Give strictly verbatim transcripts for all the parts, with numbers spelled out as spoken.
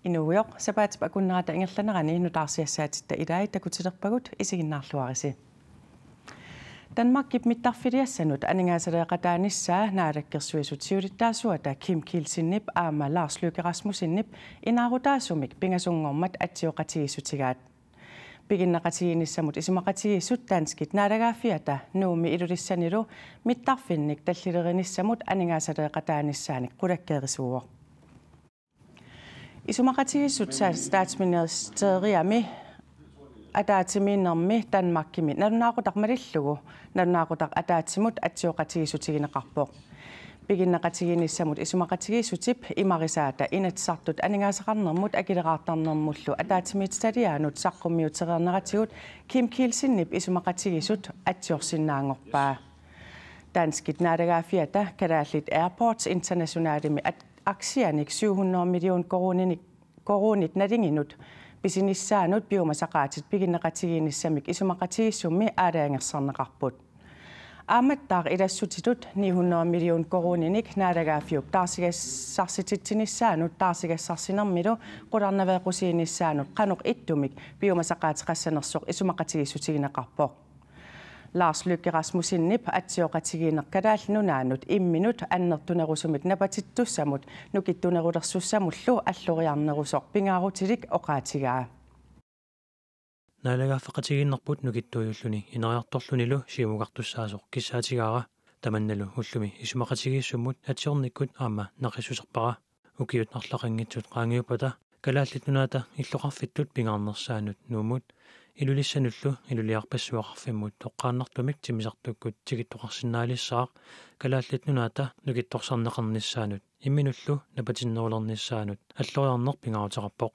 Inuugujoq, sapaatip akunnerata ingerlanerani nutaarsiassaatitta ilaat takutilerpagut, isiginnaarluarisi. Danmarkip mittarfiliassanut aningaasaleeqataanissaa naalakkersuisut siulittaasuata Kim Kielsenip aamma Lars Løkke Rasmussenip inaarutaasumik pingasunngormat atsioqatigiissutigaat. Piginneqatigiinnissamut isumaqatigiissut danskit naalagaaffiata Nuummi Ilulissanilu mittarfinnik tallilerinissamut aningaasaleeqataanissaanik qulakkeerisuuvoq. Isumaqatigiissut sa-, statsministeriami ataatsimiinnermi Danmarkimi nalunaaqutaq malillugu nalunaaqutaq ataatsimut atsioqatigiissutigineqarpoq. Piginneqatigiinnissamut isumaqatigiissutip imarisaata Inatsisartut aningaasaqarnermut akileraartarnermullu ataatsimiititaliaanut saqqummiutereerneratigut Kim Kielsenip isumaqatigiissut atsiorsinnaanngorpaa. Danskit naalagaaffiata Kalaallit Airports Internationalimi at-, aktianik syv hundrede million koruuninik, koruunit nalinginut pisinissaanut piumasaqaatit piginneqatigiinnissamik isumaqatigiissummi aalajangersarneqarput. Aammattaaq ilassutitut ni hundrede million koruuninik naalagaaffiup taarsigassarsititsinissaanut taarsigassarsinermilu qularnaveeqqusiinissaanut qanoq ittumik piumasaqaateqassanersoq isumaqatigiissutigineqarpoq. Lars Løkke Rasmussenip atsioqatigiinneq Kalaallit Nunaannut imminut annertunerusumik napatittussamut nukittunerulersussamullu alloriarnerusoq pingaarutilik oqaatigaa. Naalagaaffeqatigiinnerput nukittuujulluni ineriartorlunilu siumukartussaasoq kissaatigaara, tamannalu ullumi isumaqatigiissummut atsiornikkut aamma naqissuserpara. Ukiut arlaqanngitsut qaangiuppata Kalaallit Nunaata illoqarfittut pingaarnersaanut Nuummut Ilulissanullu Iluliarpassuaqarfimmut toqqaannartumik timmisartukkut tikittoqarsinnaalissaaq Kalaallit Nunaata nukittorsarneqarnissaanut imminullu napatinnerulernissaanut alloriarneq pingaaruteqarpoq.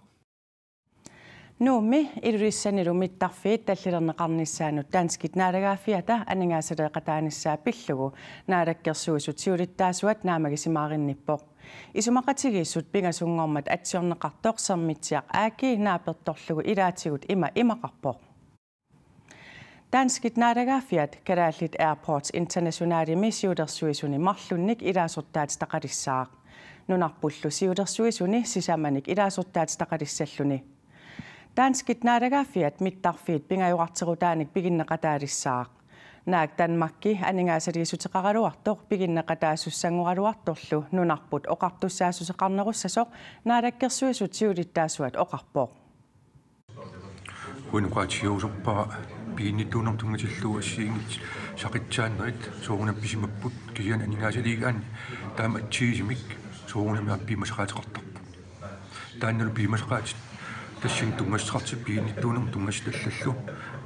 Nuummi Ilulissanilu mittarfiit tallilerneqarnissaannut danskit naalagaaffiata aningaasaleeqataanissaa pillugu naalakkersuisut siulittaasuat naammagisimaarinnipput. Isumaqatigiissut pingasunngormat atsiorneqartoq Sermitsiaq A/S naapertorlugu ilaatigut ima imaqarpoq. Danskit naalagaaffiat Kalaallit Airports Internationalimi siulersuisuni marlunnik ilaasortaatitaqalissaaq. Nunarpullu siulersuisuni sisamanik ilaasortaatitaqalissalluni. Danskit naalagaaffiat mittarfiit pingajorarterutaanik piginneqataalissaaq. Naak Danmarki aningaasaliissuteqaraluartoq piginneqataasussanngorluartorlu nunarput oqartussaassuseqarnerussasoq naalakkersuisut siulittaasuat oqarpoq. Uinukaatsiusorpara piginnittuunermut tunngatillugu assigiinngitsut saqitsaannerit soorunami pisimapput, kisianni aningaasaliigaanni taama atsigisumik soorunami aamma piumasaqaateqartarpoq. Taannalu piumasaqaatit tassani tunngassuteqartut piginnittuunermut tunngassutallallu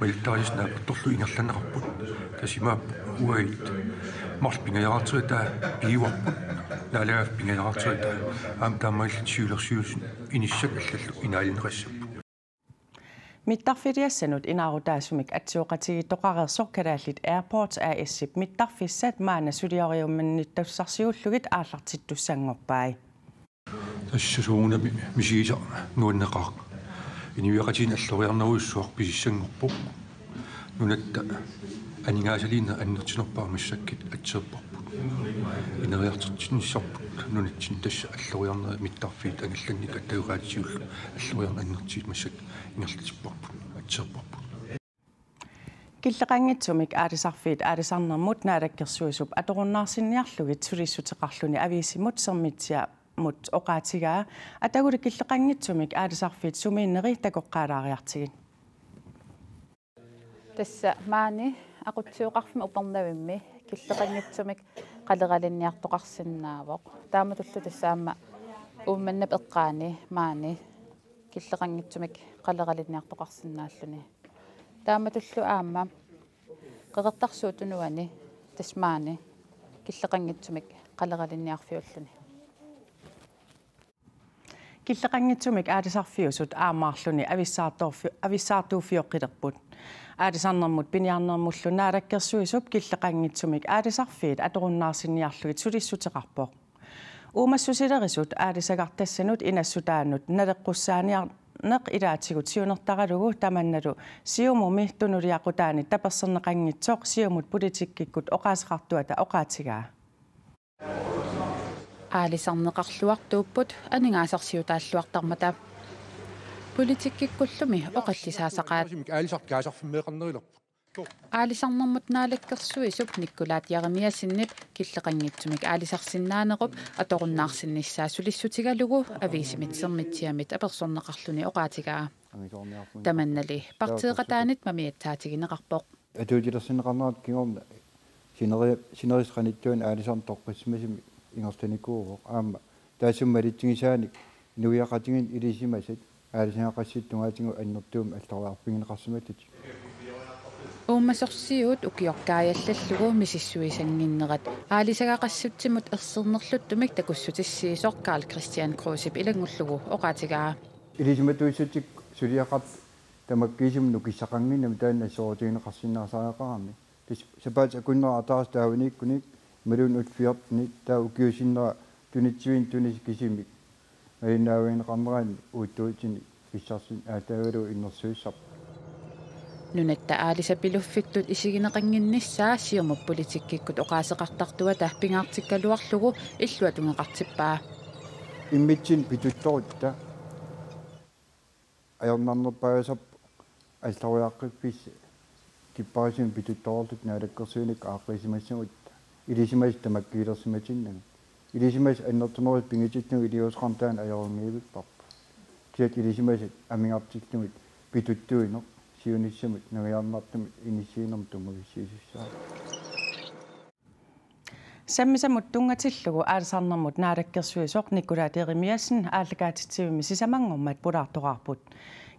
malittarisassat naapertorlugu ingerlanneqarput. Tassa imaappoq uagut marluk pingajaarteritaa piuarput, naalagaaffik pingajaarteritaa, aamma taamaalillutik siulersuisut inissat allallu inaalinneqassapput. Mittarfiliassanut inaarutaasumik atsioqatigiittoqareersoq Kalaallit Airports A/S-ip mittarfissat maanna sulioriumannittussarsiullugit aallartittussanngorpai. Tassa soorunami misigisaq nuanneqaaq. Inuiaqatigiinni alloriarnerujussuaq pisissanngorpoq. Nunatta aningaasaliineq annertunerpaaq massakkut atserparput. Ineriartortinnissarput nunatsinni tassa alloriarnerit mittarfiit angallannik attaveqaatigullu alloriarneq annertuut massakkut ingerlatipparput, atserparput. Killeqanngitsumik aalisarfiit aalisarnermut naalakkersuisup atorunnaarsinniarlugit sulissuteqarluni aviisimut Sermitsiamut oqaatigaa Ataguli killeqanngitsumik aalisarfiit sumiinneri takoqqaalaariartigit. Tassa maani Aqutsisoqarfimmi Upernavimmi killeqanngitsumik qaleralinniartoqarsinnaavoq. Taamatullu tassa aamma Uummannap eqqaani maani killeqanngitsumik qaleralinniartoqarsinnaalluni. Taamatullu aamma Qeqertarsuup Tunuani tassa maani killeqanngitsumik qaleralinniarfiulluni. Killeqanngitsumik aalisarfiusut aammaarluni avissaartoorfi-, avissaartuuffioqqilerput. Aalisarnermut piniarnermullu naalakkersuisup killeqanngitsumik aalisarfiit atorunnaarsinniarlugit sulissuteqarpoq. Uumassusilerisut aalisagartassanut inassutaanut naleqqussaaniarneq ilaatigut siunertaralugu tamannalu Siumumi tunuliaqutaanit taperserneqanngitsoq Siumut politikkikkut oqaaseqartuata oqaatigaa. Aalisarneqarluartuupput aningaasarsiutaalluartarmata. Politikkikkullumi oqallisaasaqaat. Aalisarnermut naalakkersuisup Nikolaj Jeremiassenip killeqanngitsumik aalisarsinnaanerup atorunnaarsinnissaa sulissutigalugu aviisimit Sermitsiamit apersorneqarluni oqaatigaa. Tamannali partiiqataanit mamiatsaatigineqarpoq. Atuutilersinneqarnerat kingorna sineri-, sinerissap qanittuani aalisarneq toqqissisimasumik ingerlanikuuvoq. Aamma taassuma malitsigisaanik inuiaqatigiinni ilisimasat aalisagaqassitut tungaatigut annertuumik alloriarfigineqarsimallutik. Uumasorsiut ukiorkaajallallugu misissuisannginnerat aalisagaqassitsimut ersernerluttumik takussutissiisoq Karl-Kristian Krusep ilanngullugu oqaatigaa. Ilisimatuussatik suliaqartut tamakkiisumik nukissaqannginnamik taanna assoruutigineqarsinnaasariaqarami. Tassa sapaatip akunnera ataaseq taavaniikkunik imaluunniit ullut fjortenik taava ukiup sinnera tunitsivinnut tunisinik kisimik malinnaavigineqarnerani uuttuutini pissarsineq aataagalugu innersuussisarpoq. Nunatta aalisapiluffittut isigineqannginnissaa Siumup politikkikkut oqaaseqartartuata pingaartikkaluarlugu illuatungeqartippaa. Immitsinnut pituttorutta ajornarnerpaajusarpoq alloriaqqiffissaq kipparisumik pituttorlutik naalakkersuinikkut aaqqissimassagutta ilisimasat tamakkiilersimatinnagit. Ilisimasat annertunerusut pigitillugit iliuuseqarneq taanna ajorinngiivipparput. Kisianni ilisimasat amigartillugit pituttuineq siunissamut nangiarnartumut inissiinermut tunngavissiisussaavoq. Sammisamut tunngatillugu aalisarnermut naalakkersuisoq Nikolaj Jeremiassen aallakaatitsivimmi sisamanngormat pulaartoraarput.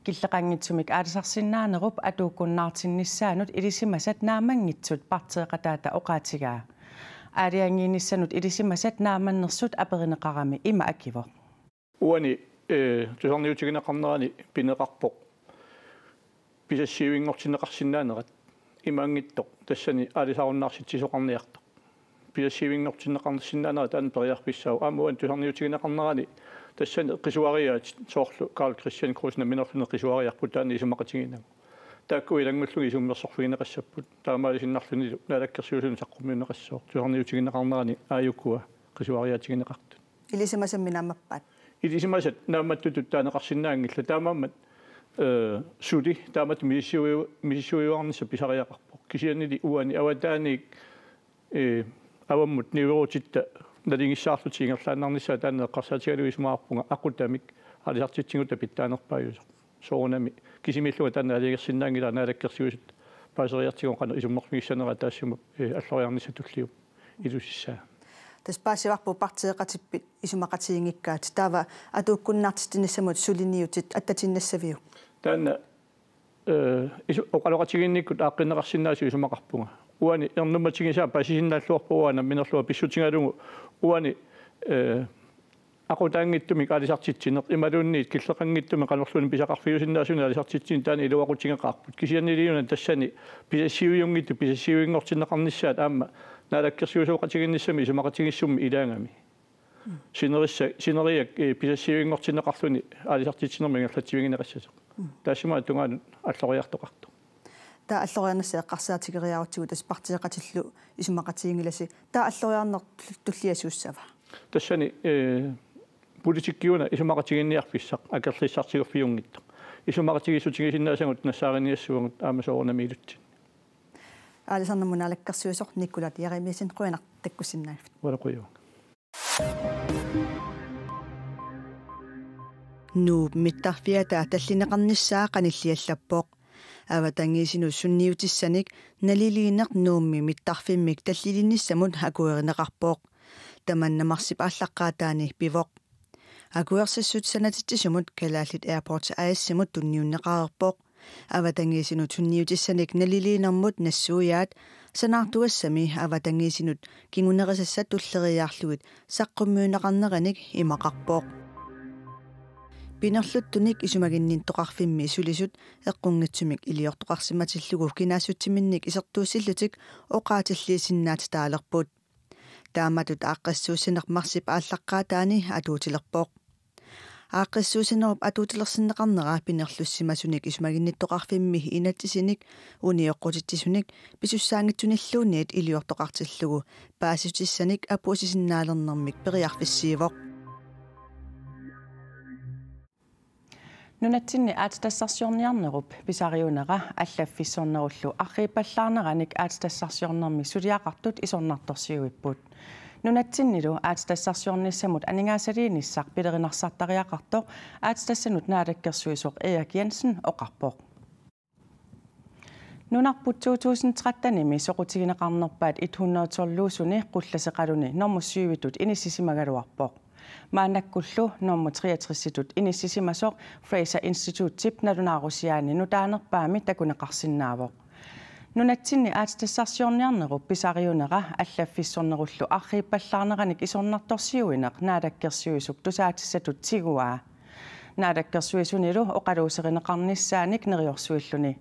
Killeqanngitsumik aalisarsinnaanerup atuukkunnaartinnissaanut ilisimasat naammanngitsut partiiqataata oqaatigaa. Aalajangiinissanut ilisimasat naammannersut aperineqarami ima akivoq. Uani, eh, tusarniutigineqarnerani pineqarpoq pisassiivinngortinneqarsinnaanerat imaanngitsoq tassani aalisarunnaarsitsisoqarniartoq. Pisassiivinngortinneqarsinnaanerat taanna periarfissaavoq. Aamma uani tusarniutigineqarnerani tassani qisuariaat soorlu Karl-Kristian Kruse nammineerluni qisuariarput taanna isumaqatigiinnagu. Taakku ilanngullugit isummersorfigineqassapput. Taamaaliinnarlunilu naalakkersuisunut saqqummiunneqassooq tusarniutigineqarnerani aajukua qisuariaatigineqartut. Ilisimasammi naammappat? Ilisimasat naammattutut taaneqarsinnaanngillat taamaammat, eh, suli taamatut misissuiu-, misissuiuarnissaq pisariaqarpoq. Kisiannili uani avataaniit, eh, avammut niuerutitta nalingissaarlutik ingerlaannarnissaat taanna eqqarsaatigalugu isumaqarpunga aqutamik aalisartitsigutta pitsaanerpaajusoq. Soorunami kisimiillunga taanna aalajangersinnaanngilara naalakkersuisut paaseriartigu qanoq isummerfigissanera taassuma, eh, alloriarnissaq tulliuppoq ilusissaa. Tassa paasivarput partiiqatippit isumaqatiginngikkaat. Taava atuukkunnaartitsinissamut suliniutit attatiinnassaviuk? Taanna, eh, isu-, oqaloqatigiinnikkut aaqqinneqarsinnaasut isumaqarpunga. Uani ernummatigisaa paasisinnaalluarpoq uanga nammineerlunga pissutigalugu uani, eh, aqutaanngitsumik aalisartitsineq imaluunniit killeqanngitsumik qanorluunniit pisaqarfiusinnaasunik aalisartitsineq taanna iluaqutigeqaarput. Kisianniliuna tassani pisassiiviunngitsut pisassiivinngortinneqarnissaat aamma naalakkersuisooqatigiinnissamut isumaqatigiissummi ilaagami. Sinerissa-, sineriak, eh, pisassiivinngortinneqarluni aalisartitsinermut ingerlatsivigineqassasoq. Taassuma tungaanut alloriartoqartoq. Taava alloriarnissaq eqqarsaatigeriarutsigu tassa partiiqatillu isumaqatiginngilasi. Taava alloriarneq tulliasuussava? Tassani, eh, politikkiuna isumaqatigiinniarfissaq akerlissartiguffiunngitsoq. Isumaqatigiissutigisinnaasagut nassaariniassavagut aamma soorunami ilutsinni. Aalisarnermut naalakkersuisoq Nikolaj Jeremiassen, qujanaq takkussinnaagavit. Uanga qujanaq. Nuup mittarfiata tallineqarnissaa qanilliallappoq. Avatangiisinut sunniutissanik naliliineq Nuummi mittarfimmik tallilinissamut akuerineqarpoq. Tamanna marsip aallaqqaataani pivoq. Akuersissut sanatitsisumut Kalaallit Airports A/S-imut tunniunneqareerpoq. Avatangiisinut sunniutissanik naliliinermut nassuiaat sanaartugassami avatangiisinut kingunerisassat tulleriiaarlugit saqqummiunneqarneranik imaqarpoq. Pinerluttunik isumaginnittoqarfimmi sulisut eqqunngitsumik iliortoqarsimatillugu kinaassutsiminnik isertuussillutik oqaatilliisinnaatitaalerput. Taamatut aaqqissuussineq marsip aallaqqaataani atuutilerpoq. Aaqqissuussinerup atuutilersinneqarnera pinerlussimasunik isumaginnittoqarfimmi inatsisinik unioqqutitsisunik pisussaanngitsunilluunniit iliortoqartillugu paasissutissanik apuussisinnaalernermik periarfissiivoq. Nunatsinni aatsitassarsiorniarnerup pisariunera allaffissornerullu arriippallaarneranik aatsitassarsiornermi suliaqartut isornartorsiuipput. Nunatsinnilu aatsitassarsiornissamut aningaasaliinissaq pilerinarsattariaqartoq aatsitassanut naalakkersuisoq Erik Jensen oqarpoq. Nunarput to tusind trettenimi soqutigineqarnerpaat et hundrede tolv-usuni qullaseqaluni nummer syvitut inissisimagaluarpoq. Maannakkullu nummer treogtresitut inissisimasoq Fraser Institutip nalunaarusiaani nutaanerpaami takuneqarsinnaavoq. Nunatsinni aatsitassarsiorniarnerup pisariunera allaffissornerullu arriippallaarneranik isornartorsiuineq naalakkersuisoq tusaatissatut tiguaa. Naalakkersuisunilu oqaluuserineqarnissaanik neriorsuilluni.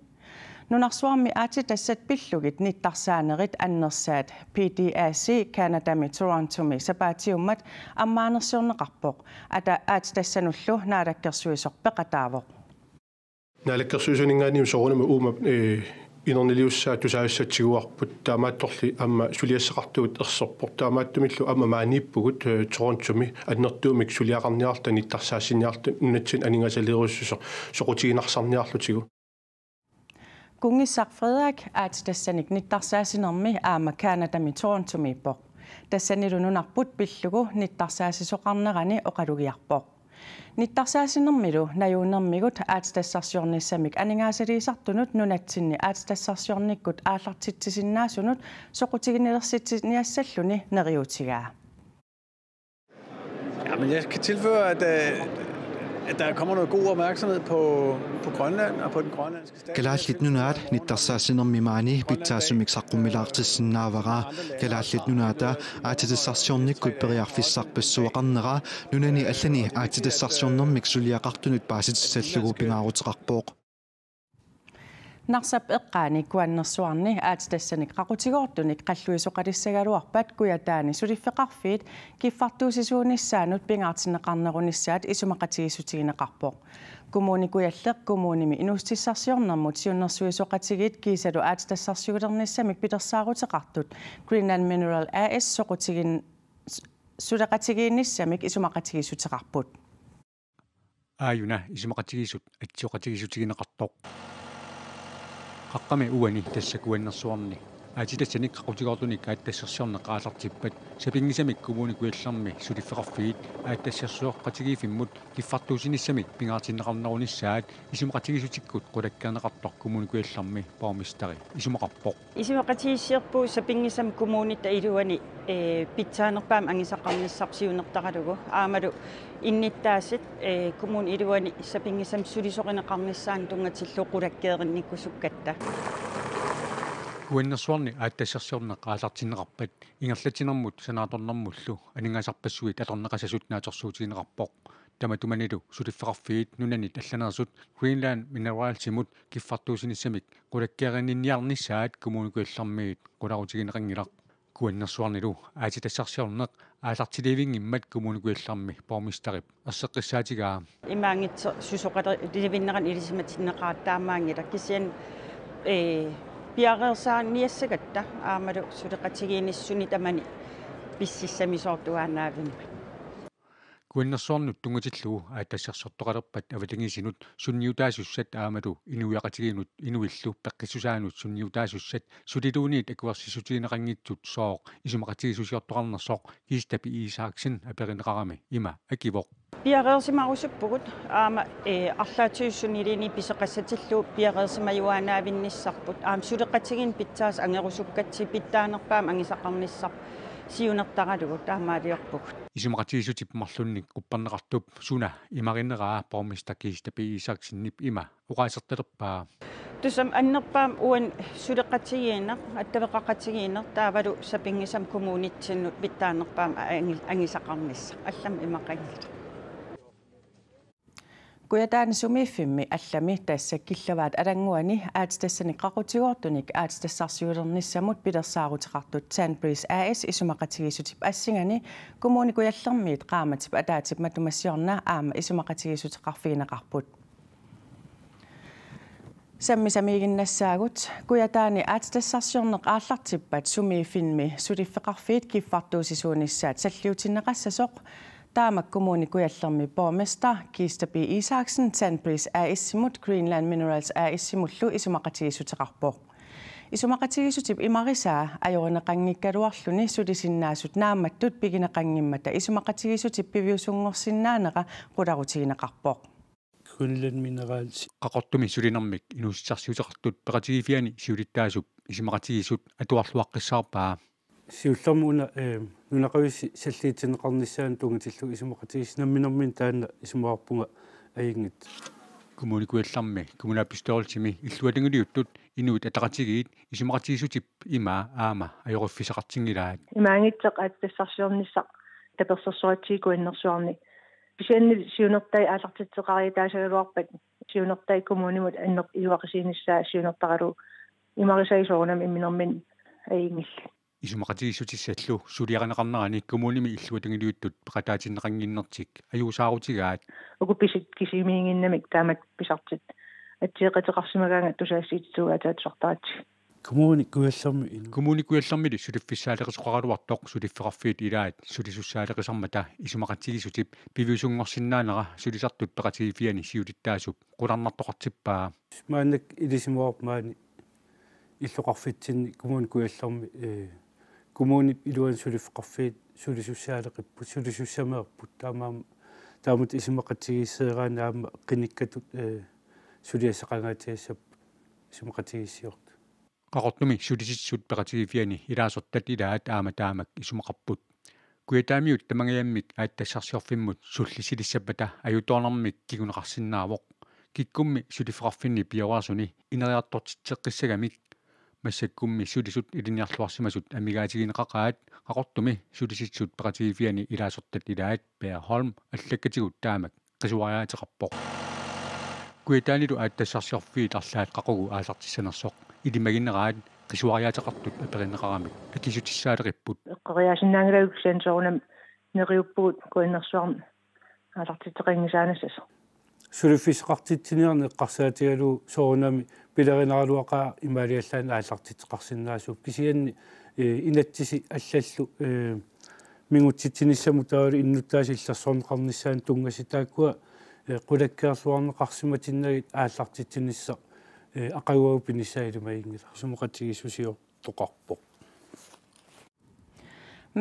Nunarsuarmi aatsitassat pillugit nittarsaanerit annersaat P D A C Canadami Torontomi sapaatiummat ammaanersiorneqarpoq. Ata aatsitassanullu naalakkersuisoq peqataavoq. Naalakkersuisuninngaanniit soorunami uuma, eh, inerniliussaa tusaassatsiuarput, taamaattorli aamma suliassaqartugut erserpoq. Taamaattumillu aamma maaniippugut, eh, Torontomi annertuumik suliaqarniarluta, nittarsaassiniarluta, nunatsinni aningaasaliirusussuseq soqutiginarsarniarlutigu. Kunngissaq Frederik aatsitassanik nittarsaasinermi aamma Canadami Torontomiippoq. Tassanilu nunarput pillugu nittarsaassisoqarnerani oqalugiarpoq. Nittarsaassinermilu najuunnermigut aatsitassarsiornissamik aningaasaliisartunut nunatsinni aatsitassarsiornikkut aallartitsisinnaasunut soqutiginilersitsiniassalluni neriuutigaa. Ja, men jeg kan tilføje, at, øh, at der kommer noget god opmærksomhed på, på Grønland og på den grønlandske stat. Kalaallit Nunaat nittarsaassinermi maani pitsaasumik saqqummilaartissinnaavara. Kalaallit Nunaata aatsitassarsiornikkut periarfissarpassuaqarnera nunani allani aatsitassarsiornermik suliaqartunut paasitissallugu pingaaruteqarpoq. Narsap eqqaani Kuannersuarni aatsitassanik qaqutigoortunik qalluisoqalissagaluarpat Kujataani suliffeqarfiit kiffartuussisuunissaannut pingaartinneqarnerunissaat isumaqatigiissutigineqarpoq. Kommune Kujalleq kommunimi inuussutissarsiornermut siunnersuisoqatigiit kiisalu aatsitassarsiulernissamik pilersaaruteqartut Greenland Mineral A/S soqutigin-, suleqatigiinnissamik isumaqatigiissuteqarput. Aajuna isumaqatigiissut atsioqatigiissutigineqartoq. Qaqqami uani tassa Kuannersuarni aatsitassanik qaqutigoortunik aatsitassarsiorneq aallartippat sapinngisamik Kommune Kujallermi suliffeqarfiit aatsitassarsioqatigiiffimmut kiffartuussinissamik pingaartinneqarnerunissaat isumaqatigiissutikkut qulakkeerneqartoq Kommune Kujallermi borgmesteri isumaqarpoq. Isumaqatigiissiorpugut sapinngisamik kommunitta iluani, ee, pitsaanerpaamik angisaqarnissaq siunertaralugu. Aammalu innuttaasut, ee, kommunip iluani sapinngisamik sulisorineqarnissaannut tunngatillugu qulakkeerinnikkusukkatta. Kuannersuarni aatsitassarsiorneq aallartinneqarpat ingerlatsinermut sanaartornermullu aningaasarpassuit atorneqassasut naatsorsuutigineqarpoq. Tamatumanilu suliffeqarfiit nunanit allaneersut Greenland Mineralsimut kiffartuussinissamik qulakkeerinninniarnissaat Kommune Kujallermiit qularutigineqanngilaq. Kuannersuarnilu aatsitassarsiorneq aallartilivinngimmat Kommune Kujallermi borgmesterip erseqqissaatigaa. Imaanngitsoq susoqalivinnerani ilisimatinneqartoq taamaanngilaq kisianni, ee, piareersaarniassagatta aammalu suleqatigiinnissamut tamani pississamisoortuaannaavimmat. Kuannersuarnut tunngatillugu aatsitassarsiortoqalerpat avatangiisinut sunniutaasussat aammalu inuiaqatigiinnut inuillu peqqissusaannut sunniutaasussat suliluunniit akuersissutigineqanngitsut sooq isumaqatigiissusiortoqarnersoq Kiista P. Isaksen aperineqarami ima akivoq. Piareersimarusuppugut aamma, ee, arlaatigut sunilluunniit pisoqassatillugu piareersimajuaannaavinnissarput aamma suleqatigiinneq pitsaasut angerusukkatsigit pitsaanerpaamik angisaqarnissaq siunertaralugu taamaaliorpugut. Isumaqatigiissutip marlunnik qupperneqartup suna imarineraa borgmester Kiista P. Isaksenip ima oqaasertalerpaa. Tassami annerpaamik uani suleqatigiinneq, attaveqaqatigiinneq taavalu sapinngisamik kommunitsinnut pitsaanerpaamik angi-, angisaqarnissaq allamik imaqanngilaq. Kujataani sumiiffimmi allami tassa Killavaat Alannguani aatsitassanik qaqutigoortunik aatsitassarsiulernissamut pilersaaruteqartut Tanbreeze A/S isumaqatigiissutip assingaani Kommune Kujallermiit qaammatip ataatsip matuma siorna aamma isumaqatigiissuteqarfigineqarput. Sammisamiiginnassaagut. Kujataani aatsitassarsiorneq aallartippat sumiiffimmi suliffeqarfiit kiffartuussisuunissaat salliutinneqassasoq Taamak Kommune Kujallermi borgmester Kista B. Isaksen Sandbreeze A/S-imut Greenland Minerals A/S-imullu isumaqatigiissuteqarpoq. Isumaqatigiissutip imarisaa ajorineqanngikkaluarluni sulisinnaasut naammattut pigineqanngimmata isumaqatigiissutip piviusunngorsinnaanera qularutigineqarpoq. Greenland Minerals. Qaqortumi sulinermik inuussutissarsiuteqartut peqatigiiffiani siulittaasup isumaqatigiissut atuarluaqqissaarpaa. Siullermik una, eh, nunaqavissut salliutsinneqarnissaanut tunngatillugu isumaqatigiissut namminermini taanna isumaqarpunga ajunngitsoq. Kommune Kujallermi kommunalbestyrelsimi illuatungiliuttut Inuit Ataqatigiit isumaqatigiissutip imaa aamma ajoriffissaqartinngilaat. Imaanngitsoq aatsitassarsiornissaq tapersersoratsigu kujannersuarni. Kisianni siunertai aallartitseqariataasagaluarpat siunertai kommunimut annertusiartuunissaa siunertaralugu imarisai soorunami imminermini ajunngillat. Isumaqatigiissutissallu suliarineqarnerani kommunimi illuatungiliuttut peqataatinneqannginnertik ajuusaarutigaat. Uku pisut kisimiinnginnamik taamatut pisartut atsioqateqarsimagaangat tusagassiuutitigut aatsaat tusartaratsigit. Kommune Kujallermi in- Kommune Kujallermili suliffissaaleqisoqaraluartoq suliffeqarfiit ilaat sulisussaaleqisarmata isumaqatigiissutip piviusunngorsinnaanera sulisartut peqatigiiffiani siulittaasup qularnartoqartippaa. Maannakkut ilisimavarput maani illoqarfitsinni Kommune Kujallermi, eh, kommunip iluani suliffeqarfiit sulisussaaleqipput, sulisussameerput, taamaammat taamatut isumaqatigiisseeraanni aamma qinikkatut, eh, suliassaqangaatsiassapput isumaqatigiissiortut. Qaqortumi sulisitsisut peqatigiiffiani ilaasortat ilaat aamma taamak isumaqarput. Kujataamiut tamangajammik aatsitassarsiorfimmut sullissilissappata ajutoornermik kinguneqarsinnaavoq. Kikkummi suliffeqarfinni pioreersuni ineriartortitseqqissagamik. Massakkummi sulisut ilinniarluarsimasut amigaatigineqaqaat Qaqortumi sulisitsisut peqatigiiffiani ilaasortat ilaat Per Holm allakkatigut taamak qisuariaateqarpoq. Kujataanilu aatsitassarsiorfiit arlaat qaqugu aallartissanersoq ilimagineraat qisuariaateqartut aperineqaramik akissutissaaleqipput. Eqqoriaasinnaanngilagut kisianni soorunami neriuppugut kujannersuarmi aallartitseqanngisaanassasoq. Suliffissaqartitsiniarneq eqqarsaatigalugu soorunami pilerinaraluaqaaq imaaliallaannaq aallartitseqarsinnaasuup kisianni, eh, inatsisit allallu, eh, mingutsitsinissamut taavalu innuttaasut illersorneqarnissaannut tunngasut taakkua, eh, qulakkeerluarneqarsimatinnagit aallartitsinissaq, eh, aqaguagu pinissaa ilimaginngilaq, isumaqatigiissusiortoqarpoq.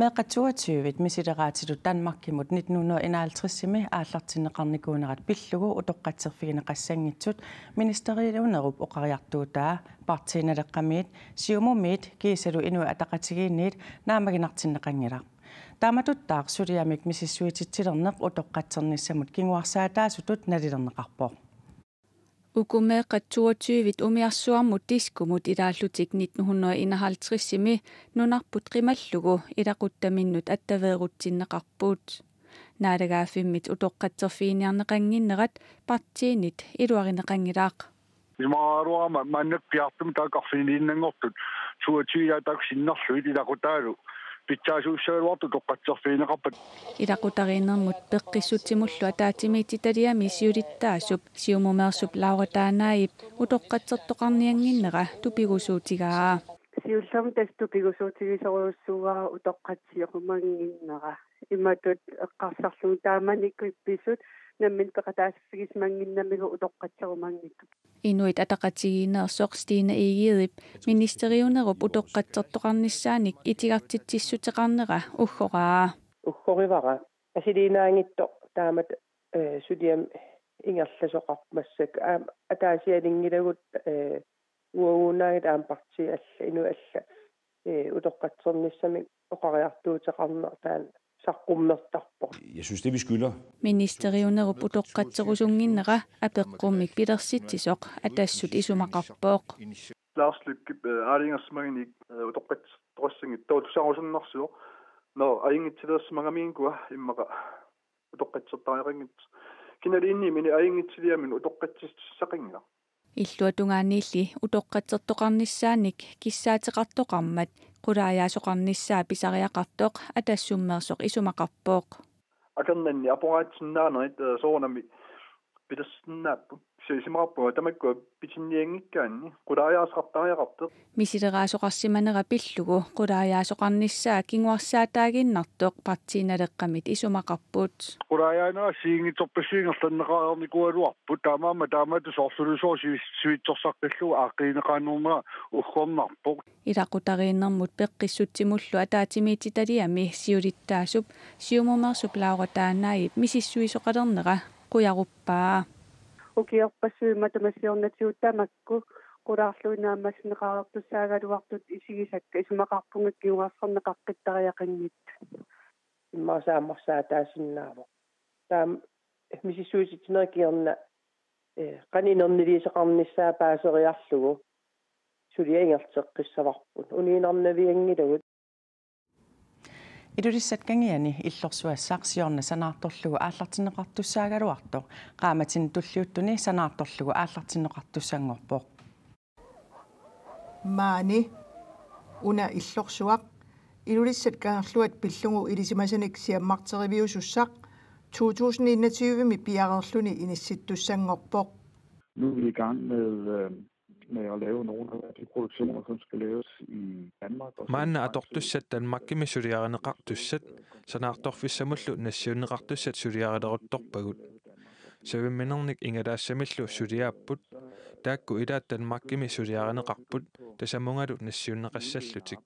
Meeqqat toogtyve misileraatitut Danmarkimut nitten hundrede og enoghalvtreds-imi aallartinneqarnikuunerat pillugu utoqqatserfigineqassanngitsut ministeriunerup oqariartuutaa Partii Naleqqamiit, Siumumiit kiisalu Inuit Ataqatigiinniit naammaginartinneqanngilaq. Taamatuttaaq suliamik misissuititsilerneq utoqqatsernissamut kinguarsaataasutut nalilerneqarpoq. Uku meeqqat toogtyve umiarsuarmut Diskomut ilaallutik nitten hundrede og enoghalvtreds-imi nunarput qimallugu ilaquttaminnut attaveerutsinneqarput. Naalagaaffimmit utoqqatserfiginiarneqannginnerat partiinit iluarineqanngilaq. Isumaqaraluarama maannakkut piaartumik taakku arfiniliinnanngortut toogtyve taakku sinnerlugit ilaqutaalu pitsaasuussagaluartut utoqqatserfigineqarpata. Ilaqutariinnermut peqqissutsimullu ataatsimiititaliami siulittaasup Siumumeersup Laura Tanaip utoqqatsertoqarniannginnera tupigusuutigaa. Siullermik tassa tupigusuutigisorujussuuara utoqqatsiorumaannginnera. Imatut eqqarsarlugu taamanikkut ippisut nammineq peqataaffigisimanngimmagu utoqqatserumanngitsoq. Inuit Ataqatigiinneersoq Stine Egedep ministeriunerup utoqqatsertoqarnissaanik itigartitsissuteqarnera uggoraa. Uggorivara asiliinaanngitsoq taamatut, eh, suliami ingerlasoqarpoq massakkut. Aamma ataasiannaanngilagut, eh, uaguunaagit aamma partiit alla, inuit alla, eh, utoqqatsernissamik oqariartuuteqarneq taanna saqqummertarpoq. Jeg synes, det vi skylder. Ministeriunerup utoqqatserusunnginnera apeqqummik pilersitsisoq Atassut isumaqarpoq. Lars Løkkep, eh, aalajangersimagunik, eh, utoqqatsertoqassanngitsoq taava tusarusunnarsivoq. Nå, ajunngitsileersimagamikkua immaqa utoqqatsertariaqanngitsoq. Kinaluunniit ajunngitsileramik utoqqatsissaqanngilaq. Illuatungaaniilli utoqqatsertoqarnissaanik kissaateqartoqarmat qulaajaasoqarnissaa pisariaqartoq Atassummeersoq isumaqarpoq. Akornanni aporaatsinnaanerit, eh, soorunami pilersinnaapput. Isumaqarpunga tamakku pitinnianngikkaanni qulaajaarsoqartariaqartoq. Misileraasoqarsimanera pillugu qulaajaasoqarnissaa kinguarsaataaginnartoq Partii Naleqqamit isumaqarput. Qulaajaanera assigiinngitsorpassuit ingerlanneqareernikuugaluarput, taamaammat taamatut soorlulusooq sivi-, sivitsorsaqqillugu aaqqiineqaannarnera uggornarpoq. Ilaqutariinnermut peqqissutsimullu ataatsimiititaliami siulittaasup Siumumeersup Laura Taanaip misissuisoqalernera qujaruppaa. Ukiorpassuit matuma siornatigut tamakku qulaarluinnaq naammassineqareertussaagaluartut isigisakka, isumaqarpunga kinguarserneqaqqittariaqanngitsut. Immaqa saammarsaataasinnaavoq. Taama misissuisitsinerit kingorna, eh, qanoq inerniliisoqarnissaa paaseriarlugu suliaq ingerlateqqissavarput. Uniinnarnavianngilagut. Ilulissat Kangiani illorsuassaq siorna sanaartorlugu aallartinneqartussaagaluartoq qaammatini tulliuttuni sanaartorlugu aallartinneqartussanngorpoq. Maani una illorsuaq Ilulissat Kangerluat pillugu ilisimasanik siammarteriviusussaq to tusind enogtyve-mi piareerluni inissittussanngorpoq. Nu er vi i gang med, øh, med at lave nogle af de produktioner, som skal laves i Danmark. Og som Maanna faktisk atortussat Danmarkimi suliarineqartussat sanaartorfissamullu nassiunneqartussat suliarileruttorpagut. Savimminernik ingalaassamillu suliaapput, taakku ilaat Danmarkimi suliarineqarput, tasamungalu nassiunneqassallutik.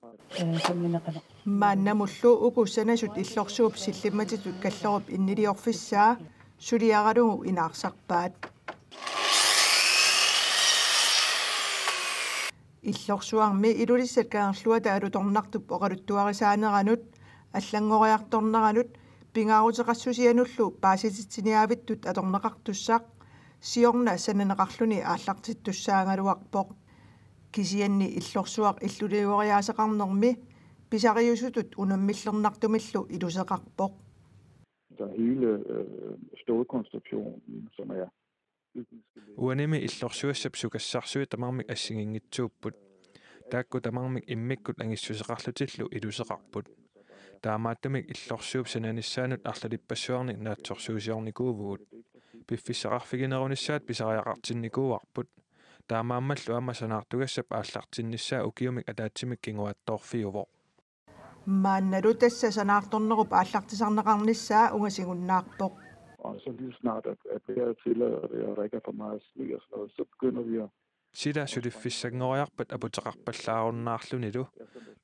Maannamullu uku sanasut illorsuup sillimmatitut Kallerup inniliorfissaa suliaralugu inaarsarpaat. Illorsuarmi Ilulissat Kangerluata alutornartup oqaluttuarisaaneranut, allanngoriartorneranut, pingaaruteqassusianullu paasititsiniaavittut atorneqartussaq siorna sananeqarluni aallartittussaagaluarpoq. Kisianni illorsuaq illuliueriaaseqarnermi pisariusutut unammillernartumillu iluseqarpoq. Der er hele, øh, stålkonstruktionen, som er Uanimi illorsuassap sukassarsui tamarmik assigiinngitsuupput. Taakku tamarmik immikkut angissuseqarlutillu iluseqarput. Taamaattumik illorsuup sananissaanut arlalippassuarnik naatsorsuusiornikuuvugut. Piffissaqarfiginerunissaat pisariaqartinnikuuarput. Taamaammallu aamma sanaartugassap aallartinnissaa ukiumik ataatsimik kinguaattoorfiuvoq. Maannalu tassa sanaartornerup aallartisarneqarnissaa ungasigunnaarpoq. Og så lige snart, at, at vejret tillader det, og der ikke er for meget sne og sådan noget, så begynder vi at Sila suliffissanngoriarpat aputeqarpallaarunnaarlunilu,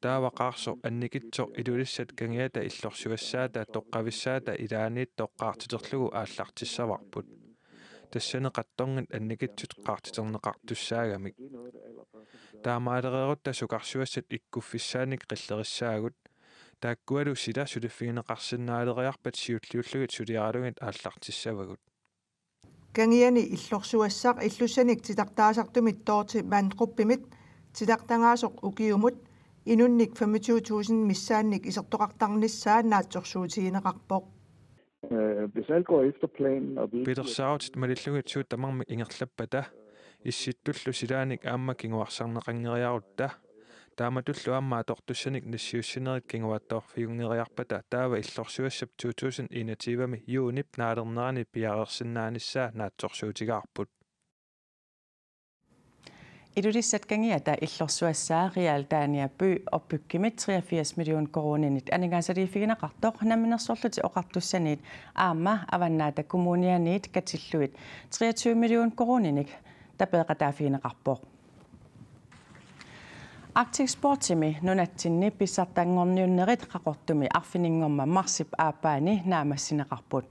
taava Qaarsoq annikitsoq Ilulissat Kangiata illorsuassaata toqqavissaata ilaaniittoq qaartiterlugu aallartissavarput. Tassani qattorngit annikitsut qaartiterneqartussaagamik. Taamaalereerutta sukarsuassat ikkuffissaannik qillerissaagut. Taakkualu sila suliffigineqarsinnaaleriarpat siulliullugit suliaralugit aallartissavagut. Kangiani illorsuassaq illussanik titartaasartumit Dorthe Mandrup-imit titartagaasoq ukiumut inunnik femogtyve tusind missaannik isertoqartarnissaa naatsorsuutigineqarpoq. Øh, hvis alt går efter planen, og vi ikke Pilersaarutit malillugit suut tamarmik ingerlappata, issittullu silaanik aamma kinguarsarneqanngeriarutta, taamatullu aamma atortussanik nassiussinerit kinguaattoorfiunngeriarpata, taava illorsuassap to tusind enogtyve-mi juunip naalernerani piareersinnaanissaa naatsorsuutigaarput. Ilulissat Kangiata illorsuassaa Realdania By og Byggimit treogfirs million koruuninit aningaasaliiffigineqartoq Namminersorlutik Oqartussaniit aamma Avannaata Kommunianiit katillugit treogtyve million koruuninik tapeeqataaffigineqarpoq. Arctic Sportsimi nunatsinni pissartanngorniunnerit Qaqortumi arfininngormat marsip aappaani naammassineqarput.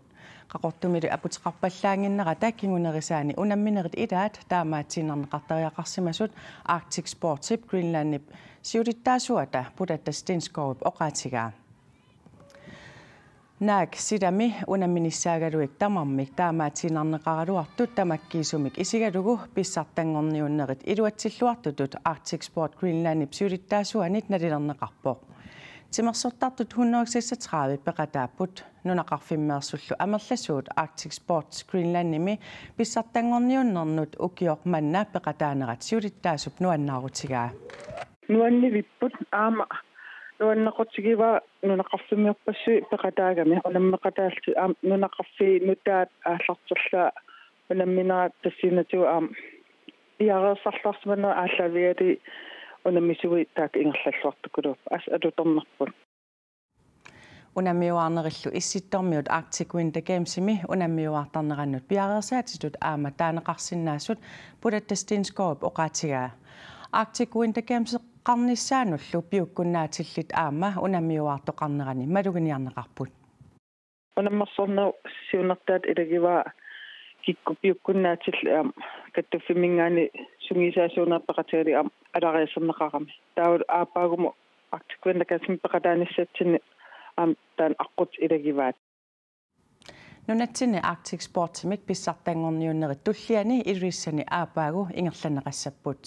Qaqortumilu aputeqarpallaannginnerata kingunerisaani unamminerit ilaat taamaatiinnarneqartariaqarsimasut Arctic Sportsip Greenlandip siulittaasuata Putatta Stenskovip oqaatigaa. Naak silami unamminissaagaluit tamarmik taamaatiinnarneqaraluartut tamakkiisumik isigalugu pissartanngorniunnerit iluatsilluartutut Arctic Sport Greenlandip siulittaasuanit nalilerneqarpoq. Timersortartut hundrede seksogtredive peqataapput. Nunaqarfimmeersullu amerlasuut Arctic Sports Greenlandimi pissartanngorniunnernut ukioq manna peqataanerat siulittaasup nuannaarutigaa. Nuannivipput aamma nuannaqutigivaa nunaqarfimmiorpassuit peqataagami unammeqataallutik aamma nunaqarfiit nutaat aallarterlaa Unamminerat tassanngaanniit aamma piareersarluarsimanerat aallaavigalugu unammisuit taakku ingerlalluartukuluupput, assut alutornarput. Unammiuaarnerillu Issittormiut Arctic Winter Gamesimi unammiuaartarnerannut piareersaatitut aamma taaneqarsinnaasut Pulaatta Stenskov oqaatigaa. Arctic Winter Gameseqarnissaanullu piukkunnaatillit aamma unammiuaartoqarnerani maluginiarneqarput. Unammersornerup siunertaata ilagivaa kikkut piukkunnaatillit aamma kattuffimminngaanniit sungiusaasuunerat peqatigalugit aamma alariaserneqarami. Taava aappaagumut Arctic Winter Gamesimi peqataanissatsinni aamma taanna aqqut ilagivaat. Nunatsinni Arctic Sportsimik pissartanngorniunnerit tulliani Ilulissanni aappaagu ingerlanneqassapput.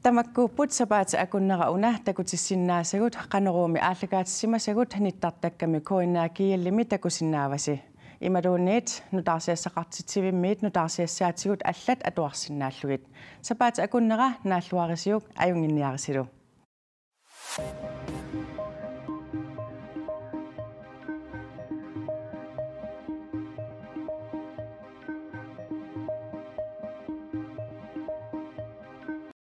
Tamakkuupput sapaatip akunnera una. Takutissinnaasagut Qanoruumi aallakaatissimasagut nittartakkami K N R G L-imi takusinnaavasi. Imaluunniit nutaarsiassaqartitsivimmiit nutaarsiassaatigut allat atuarsinnaallugit. Sapaatip akunnera naalluarisiuk, ajunnginniarisilu.